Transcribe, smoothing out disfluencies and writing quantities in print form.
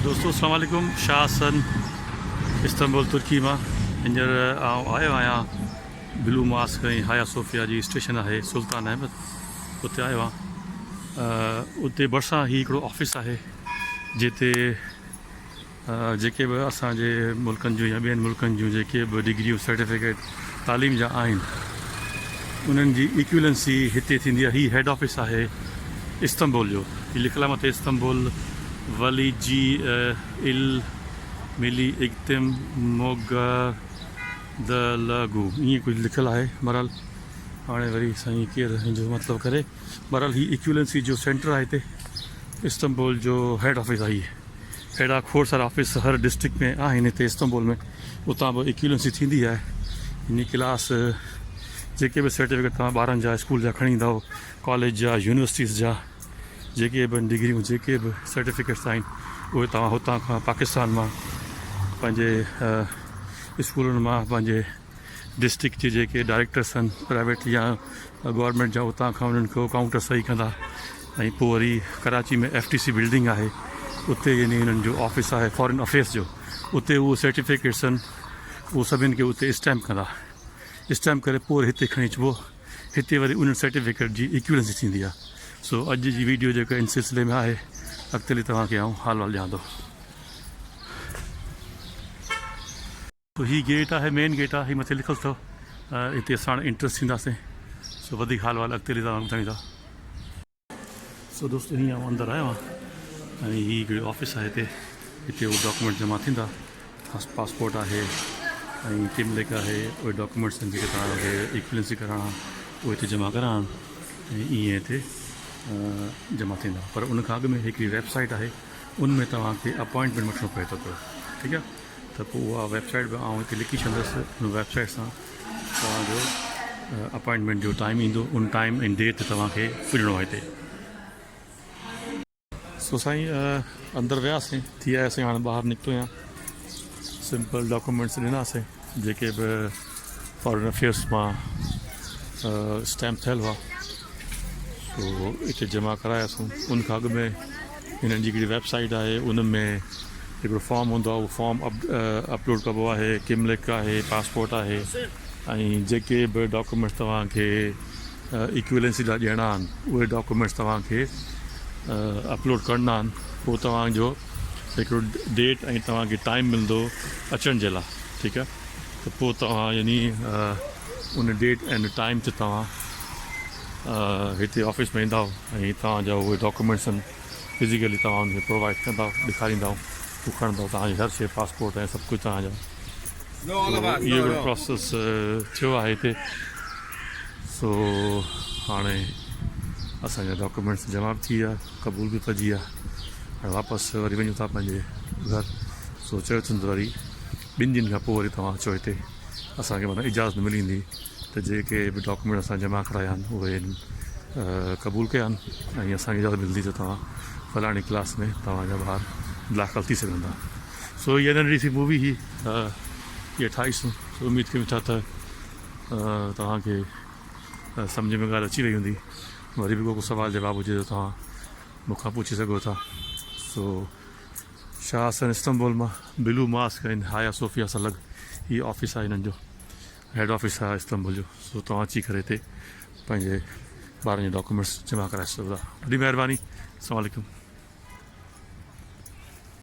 دوستو السلام عليڪم شاهه حسن استنبول ترڪي مان هينئر آئون آيو آهيان بلو ماسڪ ۽ هايا صوفيا جي اسٽيشن آهي سلطان احمد اتي آيو آهيان اتي ڀرسان هي هڪڙو آفيس آهي جتي جيڪي به اسان جي ملڪن جون يا ٻين ملڪن جون جيڪي به ڊگريون سرٽيفڪيٽ تعليم جا آهن انهن جي ايڪويلنسي هتي ٿيندي آهي. هي هيڊ آفيس آهي استنبول جو. هي لکيل آهي مٿي استنبول ولي جي ال ملي اگتم موگدلگو ائين ڪجهه لکيل آهي. بهرحال هاڻي وري سائين ڪير هن جو مطلب ڪري. بهرحال هي ايڪويلنسي جو سينٽر آهي هتي استنبول جو هيڊ آفيس آهي هي. اهڙا کوڙ سارا آفيس هر ڊسٽرڪٽ ۾ آهن هتي استنبول ۾ اتان به ايڪيولنسي ٿيندي آهي يعني ڪلاس جيڪي به سرٽيفڪيٽ توهان ٻارن جا اسڪول جا کڻي ايندا ڪاليج جا يونيورسٽيز جا جيڪي به ڊگريون جيڪي به سرٽيفڪيٽس آهن اهي توهان هتان کان پاڪستان مان پنهنجي اسڪولن مان پنهنجي ڊسٽرڪٽ جي جيڪي ڊائريڪٽرس آهن پرائيويٽ يا گورنمينٽ جا اتان کان انهن کي ڪائونٽر صحيح ڪندا ۽ پوء وري Karachi ۾ F T C building آهي اتي يعني انهن جو آفيس آهي فارن افيئرس جو اتي اهو سرٽيفڪيٽس آهن اهو سڀن کي اتي اسٽيمپ ڪندا اسٽيمپ ڪري پوء وري هتي کڻي اچبو هتي وري انهن سرٽيفڪيٽ جي ايڪويلنسي ٿيندي آهي سو اڄ جي ويڊيو جيڪا ان سلسلي ۾ آهي اڳتي هلي توهان کي آئون حال وال ڏيان ٿو. سو هي گيٽ آهي مين گيٽ آهي هي مٿي لکيل اٿو هتي اسان هاڻي انٽرس ٿينداسين سو وڌيڪ حال وال اڳتي هلي توهان ٻڌائيندا. سو دوستو هي آئون اندر آيو آهيان ۽ هي هڪڙي آفيس آهي هتي هتي اهي ڊاڪومينٽ جمع ٿيندا پاسپورٽ آهي ۽ ڪملڪ آهي اهي ڊاڪومينٽس آهن جيڪي توهان کي ايڪويلنسي ڪرائڻا اهي هتي جمع ڪرائڻا آهن ۽ ائين هتي جمع ٿيندا پر ان کان اڳ ۾ هڪڙي ويب سائيٽ آهي ان ۾ توهان کي اپوائنٽمينٽ وٺڻو پئي ٿو پيو ٺيڪ آهي. ته پوء اها ويب سائيٽ به آئون هتي لکي ڇڏندس ان ويب سائيٽ سان توهان جو اپائنٽمينٽ جو ٽائيم ايندو ان ٽائيم ۽ ڊيٽ تي توهان کي پڄڻو آهي هتي. سو سائين اندر وياسين ٿي آياسين هاڻي ٻاهر نڪتو آهيان سمپل ڊاڪومينٽس ڏناسين جيڪي به فارن افيئرس مان اسٽيمپ ٿيل هئا سو اتي جمع ڪراياسون ان کان اڳ ۾ هنن جي هڪڙي ويب سائيٽ آهي ان ۾ هڪڙو فارم هوندو آهي اهو فارم اپلوڊ ڪبو آهي ڪملڪ آهي پاسپورٽ آهي ۽ جيڪي به ڊاڪومينٽس توهان کي ايڪويلنسي لاء ڏيڻا آهن اهي ڊاڪومينٽس توهان کي اپلوڊ ڪرڻا آهن پوء توهان جو هڪڙو ڊيٽ ۽ توهان کي ٽائيم ملندو اچڻ جي لاء ٺيڪ آهي ته پوء توهان يعني ان ڊيٽ ۽ ٽائيم تي توهان هتي آفيس ۾ ايندائو ۽ توهان جا اهي ڊاڪومينٽس آهن فزيڪلي توهان ان کي پرووائيڊ ڪندائو ڏيکاريندائو هو کڻندو توهان جي هر شي پاسپورٽ ۽ سڀ ڪجهه توهان جو اهو هڪڙو پروسيس ٿيو آهي هتي سو هاڻي اسان جا ڊاڪومينٽس جمع به ٿي ويا قبول به پئجي ويا هاڻي واپس وري وڃون ٿا پنهنجي گهر سو چيو اٿن ته وري ٻن ڏينهن کان پوء وري توهان اچو هتي اسان کي معنيٰ اجازت ملي ويندي ته جيڪي به ڊاڪومينٽ اسان جمع ڪرايا آهن اهي هن قبول ڪيا آهن ۽ اسان کي اجازت ملندي ته توهان فلاڻي ڪلاس ۾ توهان جا ٻار داخل ٿي سگهن ٿا سو هيء ننڍڙي سي مووي هئي اها ٺاهي سون سو اميد ڪيون ٿا ته توهان کي سمجهه ۾ ڳالهه اچي وئي هوندي وري به ڪو سوال جواب هجي ته توهان مون کان پڇي سگهو ٿا سو شاهه حسن استنبول مان بلو ماسڪ ۽ هايا صوفيا سان لڳ هي آفيس آهي هنن جو هيڊ آفيس آهي استنبول جو سو توهان اچي ڪري هتي پنهنجي ٻارن جا ڊاڪومينٽس جمع ڪرائي سگهو ٿا وڏي مهرباني السلام عليڪم.